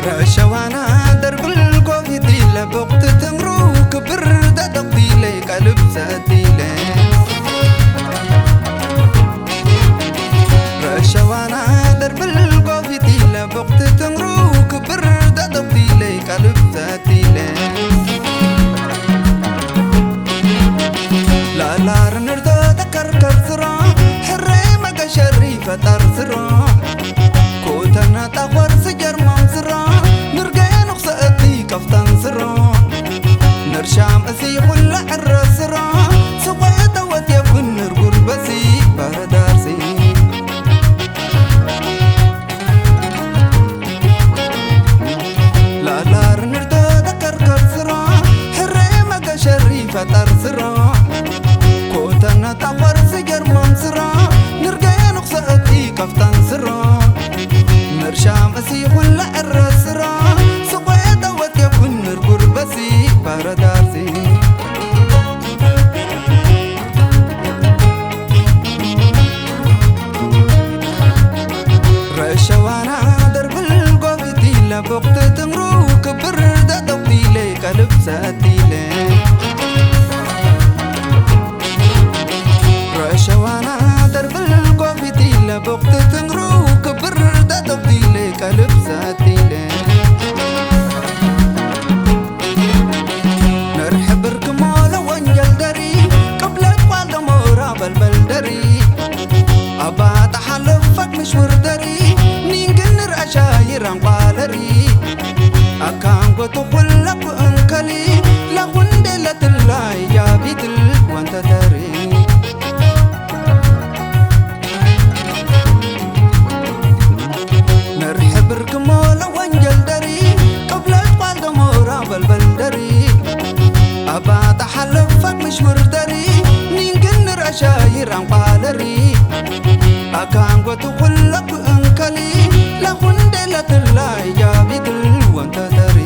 ረሸዋና ደርብል ጎቢት ኢለ ቦቕቲ ትምሩ ክብር ደደቕቲ ኢለ ቀልብ ሰት ኢለ ረሸዋና ደርብል ጎቢት ኢለ ቦቕቲ ትምሩ ክብር ደደቕቲ ኢለ ቀልብ ሰት ኢለ ላላር ንርዶ ተከርከር ስሮ ሕረ መገሸሪ ፈጣር ስሮ ኮተና ጣኾር ስጀርማም ስሮ ንርገ ንኽሰእቲ ከፍታን ስሮ ነርሻም እዚ ኩላ ዕረ ስሮ ስቆየ ተወት የኩን ንርጉር በሲ ባረዳርሲ ላላር ንርዶ ተከርከር ስሮ ሕረ መገሸሪ ፈጣር ስሮ ኮተና ጣኾር ስጀርማም ስሮ ንርገ ንኽሰእቲ ከፍታን ስሮ መርሻም እዚ ኩላ ዕረ ስሮ ስቆየ ተወት የኩን ንርጉር በሲ ባረዳርሲ ረሸዋና ደርብል ጎቢት ኢለ ቦቕቲ ትምሩ ክብር ደደቕቲ ኢለ ቀልብ ሰት ኢለ ረሸዋና ደርብል ጎቢት ኢለ ቦቕቲ ትምሩ ክብር ደደቕቲ ኢለ ቀልብ ሰት ኢለ ነርሕብር ክሞለ ወንጀል ደሪ ቅብለት ቋል ደሞራ በልበል ደሪ ኣባ ተሓለፈት ምሽውር ደሪ ኒንግን ርአሻ ይራንቋለሪ ኣካንጎቱ ኩለኩ እንከሊ ለኹንዴለትላይ ጃቢትል ወንተተሪ ነርሕብር ክሞለ ወንጀል ደሪ ቅብለት ቋል ደሞራ በልበል ደሪ ኣባ ተሓለፈት ምሽውር ደሪ ኒንግን ንረሻ ይራንቋለሪ ኣካንጎቱ ኩለኩ እንከሊ ለኹንዴለትላይ ጃቢትል ወንተተሪ